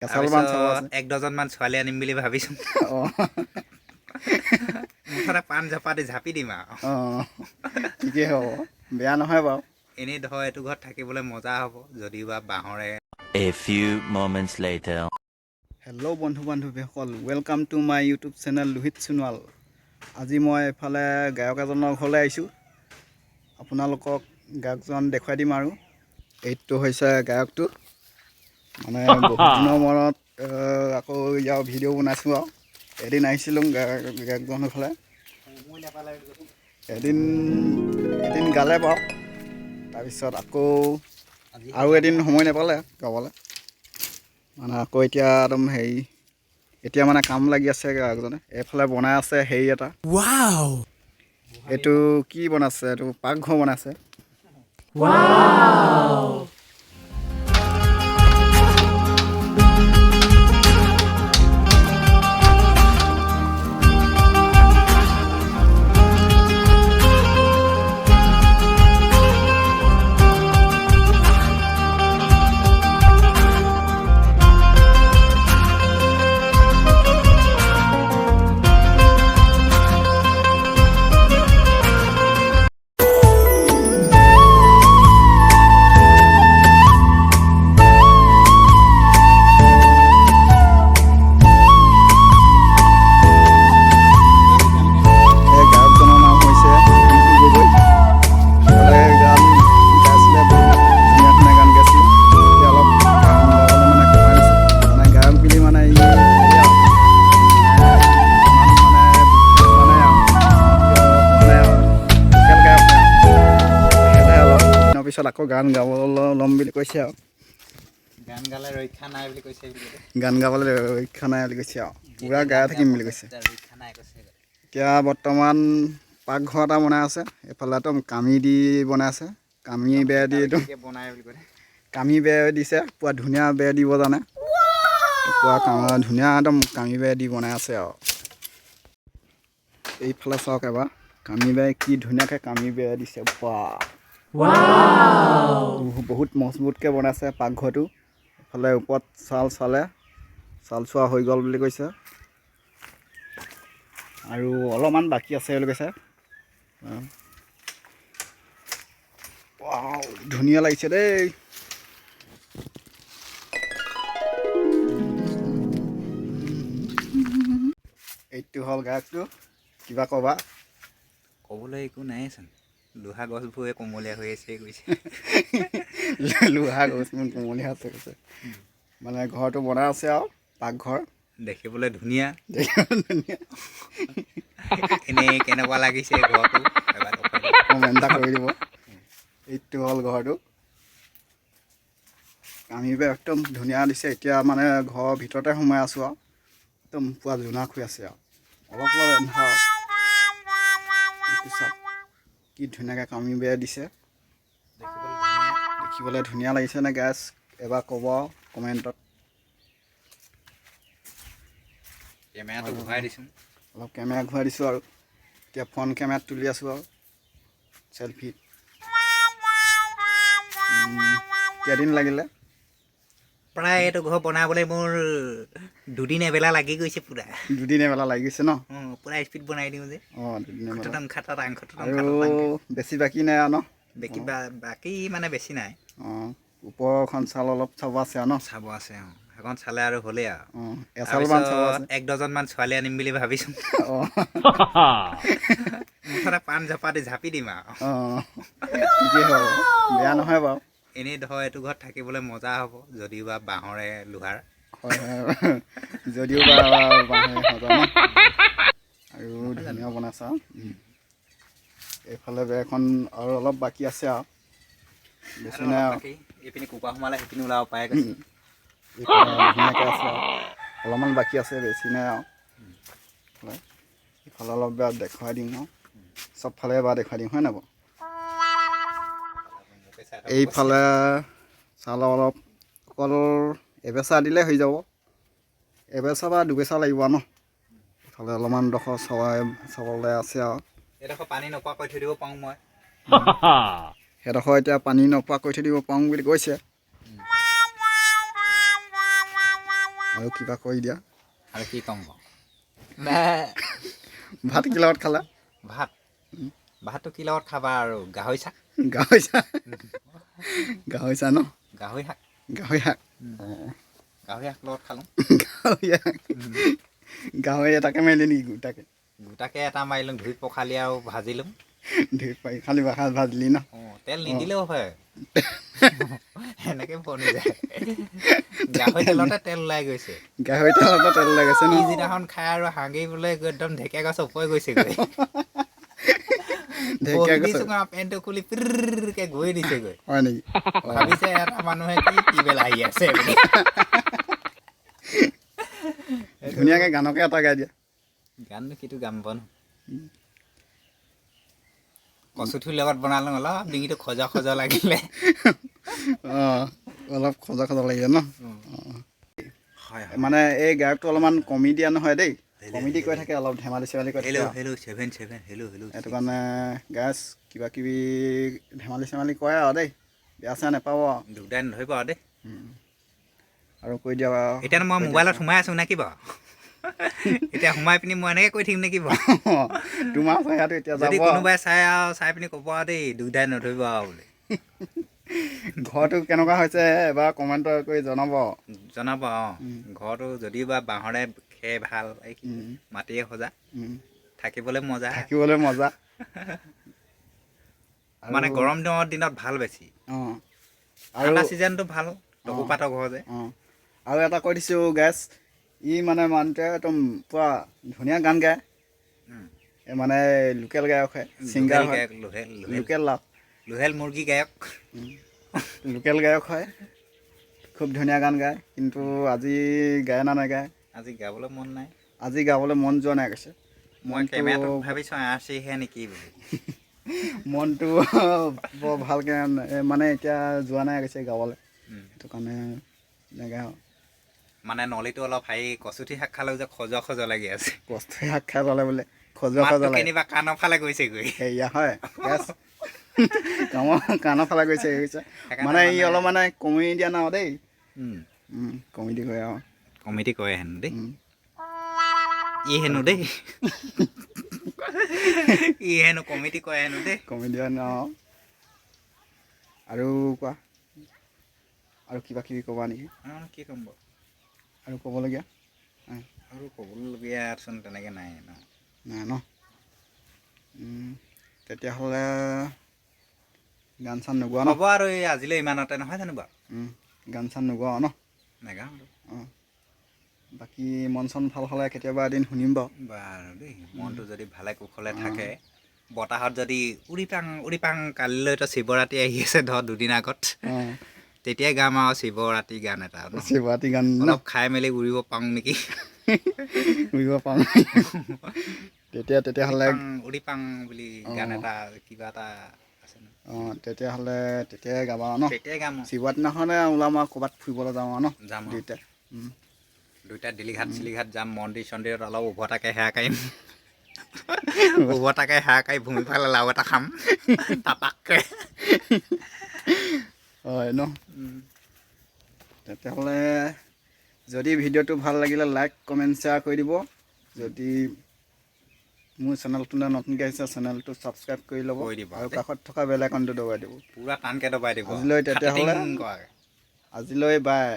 এচালমান চাব তাৰপিছত আছে। এক ডজনমান ছোৱালী আনিম বুলি ভাবিছোঁ। অঁ। মুঠতে পাণ জপা দি ঝাপি দিম আৰু। অঁ, ঠিকেই হ'ব, বেয়া নহয় বাৰু। এনেই ধৰ এইটো ঘৰত থাকিবলৈ মজা হ'ব, যদিওবা বাঁহৰে। A few moments later. Hello বন্ধু বান্ধৱীসকল, welcome to my YouTube channel Lohit Sonowal. আজি মই এইফালে গায়ক এজনৰ ঘৰলৈ আহিছোঁ। আপোনালোকক গায়কজন দেখুৱাই দিম আৰু এইটো হৈছে গায়কটো। মানে বহুত দিনৰ মূৰত আকৌ ইয়াৰ ভিডিঅ' বনাইছোঁ আৰু এদিন আহিছিলোঁ গায়কজনৰ ঘৰলৈ। এদিন এদিন গালে বাৰু, তাৰপিছত আকৌ আৰু এদিন সময় নাপালে গাবলৈ। মানে আকৌ এতিয়া একদম হেৰি, এতিয়া মানে কাম লাগি আছে গায়কজনে। এইফালে বনাই আছে হেৰি এটা। এইটো কি বনাইছে? এইটো পাকঘৰ বনাইছে। এই গায়কজনৰ নাম হৈছে ৰিংকু গগৈ। আগতে গান গাইছিলে, বহুত ধুনীয়া ধুনীয়া গান গাইছিলে। এতিয়া অলপ গান গাবলৈ মানে কমাই দিছে। মানে গায়ক বুলি মানে ই হেৰি আৰু ইমান মানে বিখ্যাত হোৱা নাই আৰু হোৱা নাই আৰু লোকেল গায়ক হয় আৰু। লাহে লাহে অলপ দিনৰ পিছত আকৌ গান গাবলৈ ল'ম বুলি কৈছে আৰু। গান গালে ৰক্ষা নাই বুলি কৈছে বুলি কৈছে। গান গাবলৈ ৰক্ষা নাই বুলি কৈছে আৰু পূৰা গাই থাকিম বুলি কৈছে। ৰক্ষা নাই কৈছে। এতিয়া বৰ্তমান পাকঘৰ এটা বনাই আছে। এইফালে একদম কামি দি বনাই আছে, কামি বেৰ দি একদম বনাই বুলি কৈছে। কামি বেৰ দিছে, পূৰা ধুনীয়া বেৰ দিব জানে। পূৰা ধুনীয়া একদম কামি বেৰ দি বনাই আছে আৰু। এইফালে চাওক এবাৰ, কামি বেৰ কি ধুনীয়াকৈ কামি বেৰ দিছে বা, বহুত মজবুতকৈ বনাইছে পাকঘৰটো। এইফালে ওপৰত চাল চালে, চাল চোৱা হৈ গ'ল বুলি কৈছে আৰু অলপমান বাকী আছে বুলি কৈছে। ৱাও, ধুনীয়া লাগিছে দেই। এইটো হ'ল গায়কটো। কিবা ক'বা? ক'বলৈ একো নাইচোন। লোহা গছবোৰে কোমলীয়া হৈ আছে কৈছে। লোহা গছ কোমলীয়া আছে কৈছে। মানে ঘৰটো বনাই আছে আৰু পাকঘৰ। দেখিবলৈ ধুনীয়া। দেখিবলৈ ধুনীয়া। এনেই কেনেকুৱা লাগিছে ঘৰটো এবাৰ দেখুৱাই দিয়ক। কমেণ্ট এটা কৰি দিব। এইটো হ'ল ঘৰটো, কামি বেৰ একদম ধুনীয়া দিছে। এতিয়া মানে ঘৰৰ ভিতৰতে সোমাই আছোঁ আৰু একদম পূৰা জোনাক হৈ আছে আৰু অলপ অলপ এন্ধাৰ। এইটো চাওক, কি ধুনীয়াকৈ কামি বেৰ দিছে। দেখিবলৈ ধুনীয়া। দেখিবলৈ ধুনীয়া লাগিছে নে গাইছ, এবাৰ ক'ব কমেণ্টত। কেমেৰাটো ঘূৰাই দিছোঁ। অলপ কেমেৰা ঘূৰাই দিছোঁ আৰু এতিয়া ফ্ৰণ্ট কেমেৰাত তুলি আছোঁ আৰু চেলফি। কেইদিন লাগিলে? প্ৰায় এইটো ঘৰ বনাবলৈ মোৰ দুদিন এবেলা লাগি গৈছে পূৰা। দুদিন এবেলা লাগি গৈছে ন? অঁ, পূৰা স্পীড বনাই দিওঁ যে। অঁ, দুদিন এবেলা। খটং খাটাং খটং আৰু খাটাং। বেছি বাকী নাই আৰু ন? বাকী বাকী মানে বেছি নাই। অঁ, ওপৰখন চাল অলপ চাব আছে আৰু ন? চাব আছে। অঁ, সেইখন চালে আৰু হ'লেই আৰু। অঁ, এচালমান চাব তাৰপিছত আছে। এক ডজনমান ছোৱালী আনিম বুলি ভাবিছোঁ। অঁ। মুঠতে পাণ জপা দি ঝাপি দিম আৰু। অঁ, ঠিকেই হ'ব, বেয়া নহয় বাৰু। এনেই ধৰ এইটো ঘৰত থাকিবলৈ মজা হ'ব, যদিওবা বাঁহৰে লোহাৰ। হয় হয়, যদিও বা বাঁহেৰে সজা ন আৰু ধুনীয়া বনাইছে আৰু। এইফালে বেৰখন আৰু অলপ বাকী আছে আৰু বেছি আৰু নাই অলপ আৰু। বাকী এইপিনি কুকুৰা সোমালে সেইপিনি ওলাব পাৰে কৈছে। এইফালে ধুনীয়াকৈ আছে আৰু অলপমান বাকী আছে, বেছি নাই আৰু। ইফালে ইফালে অলপ এবাৰ দেখুৱাই দিম আৰু চবফালে এবাৰ দেখুৱাই দিম, হয় নাই বাৰু? মোকে চাই থাকক। এইফালে চাল অলপ অকল এবেচা দিলে হৈ যাব, এবেচা বা দুবেচা লাগিব ন। এইফালে অলপমান ডোখৰ চলাই চাবলৈ আছে আৰু। এইডোখৰ পানী নপৰা কৰি থৈ দিব পাৰোঁ মই। সেইডোখৰ এতিয়া পানী নপৰা কৰি থৈ দিব পাৰোঁ বুলি কৈছে। আৰু কিবা কৈ দিয়া। আৰু কি ক'ম বাৰু? ভাত কি লগত খালা? ভাত, ভাতটো কি লগত খাবা আৰু, গাহৰি শাক। গাহৰি চাহ, গাহৰি চাহ ন? গাহৰি শাক। গাহৰি শাক, অঁ। গাহৰি শাক লগত খালোঁ। গাহৰি শাক, গাহৰি এটাকে মাৰিলি নেকি গোটাকে? গোটাকে এটা মাৰিলোঁ, ধুই পখালি আৰু ভাজিলোঁ। ধুই পাৰি খালি ভাজিলি ন? অঁ, তেল নিদিলেও হয়, সেনেকে বনি যায়। গাহৰি তেলতে তেল ওলাই গৈছে। গাহৰি তেলতে তেল ওলাই গৈছে ন? পিছদিনাখন খাই আৰু হাগিবলৈ গৈ একদম ঢেকীয়া গছ ওপৰে গৈছেগৈ। ঢেকীয়া বহি গছ দিছোঁ আৰু পেণ্টটো খুলি পিৰকে গৈ দিছেগৈ। হয় নেকি? অঁ। ভাবিছে এটা মানুহে কি কি বেলা আহি আছে বুলি। ধুনীয়াকৈ গানকে এটা গাই দিয়া। গাননো কিটো গাম বন, কচুথুৰ লগত বনালোঁ, অলপ ডিঙিটো খজা খজা লাগিলে। অঁ, অলপ খজা খজা লাগিলে ন? হয়। মানে এই গায়কটো অলপমান কমেডি দিয়া নহয় দেই, কমেডি কৈ থাকে, অলপ ধেমালি চেমালি কৈ থাকে। হেল্ল' আৰু। Hello' 7 7, hello' hello'. সেইটো কাৰণে গাইছ, কিবা কিবি ধেমালি চেমালি কৰে আৰু দেই, বেয়া চেয়া নাপাব আৰু। দুটাই নধৰিব আৰু দেই। আৰু কৈ দিয়া আৰু। এতিয়া মই মোবাইলত সোমাই আছোঁ নেকি বাৰু? এতিয়া সোমাই পিনি মই এনেকৈ কৈ থাকিম নেকি বাৰু? তোমাৰ চেহেৰাটো এতিয়া যদি যাব আৰু। কোনোবাই চাই আৰু চাই পিনি ক'ব আৰু দেই, দুটাই নধৰিব আৰু বুলি। ঘৰটো কেনেকুৱা হৈছে এবাৰ কমেণ্ট কৰি জনাব। জনাব। অঁ, ঘৰটো যদি বা বাঁহৰে খেৰ ভাল, এই মাটিয়ে সজা, থাকিবলৈ মজা। থাকিবলৈ মজা। মানে গৰম দিনৰ দিনত ভাল বেছি। অঁ, আৰু ঠাণ্ডা ছিজনটো ভাল, টকৌ পাতৰ ঘৰ যে। অঁ, আৰু এটা কৈ দিছোঁ গাইছ, ই মানে মানুহটোৱে একদম পূৰা ধুনীয়া গান গায়। এই মানে লোকেল গায়ক হয়, ছিংগাৰ লোহেল হয়। গায়ক, লোহেল, লোহেল। লোকেল লাভ। লোহেল মুৰ্গী গায়ক। লোকেল গায়ক হয়, খুব ধুনীয়া গান গায়। কিন্তু আজি গায় না নাগায়? আজি গাবলৈ মন নাই। আজি গাবলৈ মন যোৱা নাই কৈছে। মই মনটো কেমেৰাটোত ভাবিছোঁ আৰচিহে নেকি বুলি। মনটো বৰ ভালকৈ মানে এতিয়া যোৱা নাই কৈছে গাবলৈ। সেইটো কাৰণে নাগায় আৰু। মানে নলীটো অলপ হেৰি, কচুথি শাক খালেও যে খজুৱা খজুৱা লাগি আছে। কষ্ট শাক খাই পালে বোলে খজুৱা মাতটো খজুৱা লাগে। কেনিবা কাণৰ ফালে গৈছেগৈ। সেয়া হয়, কামৰ কাণৰ ফালে গৈছে গৈছে। সেইকাৰণে মানে ই মানে অলপ মানে কমেডি দিয়া না দেই, কমেডি কৰে আৰু। কমেডি কৰে হেনো দেই। ই হেনো দেই, ই হেনো কমেডি কৰে হেনো দেই। কমেডিয়ান আৰু। আৰু কোৱা, আৰু কিবা কিবি ক'বা নেকি? অঁ, কি ক'ম বাৰু? আৰু ক'বলগীয়া? আৰু ক'বলগীয়াচোন তেনেকৈ নাই ন। নাই ন। তেতিয়াহ'লে গান চান নোগোৱা ন? হ'ব আৰু, এই আজিলৈ ইমানতে, নহয় জানো বাৰু? গান চান নোগোৱা ন? নাগাওঁ আৰু। অঁ, বাকী মন চন ভাল হ'লে কেতিয়াবা এদিন শুনিম বাৰু। বাৰু দেই, মনটো যদি ভালে কুশলে থাকে, বতাহত যদি উৰি পাং উৰি পাং, কালিলৈতো শিৱৰাত্ৰি আহি আছে ধৰ দুদিন আগত, তেতিয়াই গাম আৰু শিৱৰাত্ৰি গান এটা ন? শিৱৰাত্ৰি গান ন? অলপ খাই মেলি উৰিব পাৰোঁ নেকি। উৰিব পাৰোঁ তেতিয়া, তেতিয়াহ'লে পাং উৰি পাং বুলি গান এটা কিবা এটা আছে ন? অঁ, তেতিয়াহ'লে তেতিয়াই গাবা আৰু ন? তেতিয়াই গাম আৰু। শিৱৰাত্ৰি দিনাখনে ওলাম আৰু ক'ৰবাত ফুৰিবলৈ যাওঁ আৰু ন? যাম আৰু। দুয়োটাই। দুইটা দিলীঘাট চিলিঘাট যাম, মন্দিৰ চন্দিৰত অলপ উভতাকে সেৱা কাঢ়িম, উভতাকে সেৱা কাঢ়ি ভূমি ফালে লাও এটা খাম টাপাককে। হয় ন? তেতিয়াহ'লে যদি ভিডিঅ'টো ভাল লাগিলে লাইক কমেণ্ট শ্বেয়াৰ কৰি দিব। যদি মোৰ চেনেলটোলৈ নতুনকৈ আহিছে, চেনেলটো ছাবস্ক্ৰাইব কৰি ল'ব কৰি দিব আৰু দেই। কাষত থকা বেল আইকনটো দবাই দিব। পূৰা টানকে দবাই দিব। আজিলৈ তেতিয়াহ'লে খাটিং কৰাকে। আজিলৈ বাই।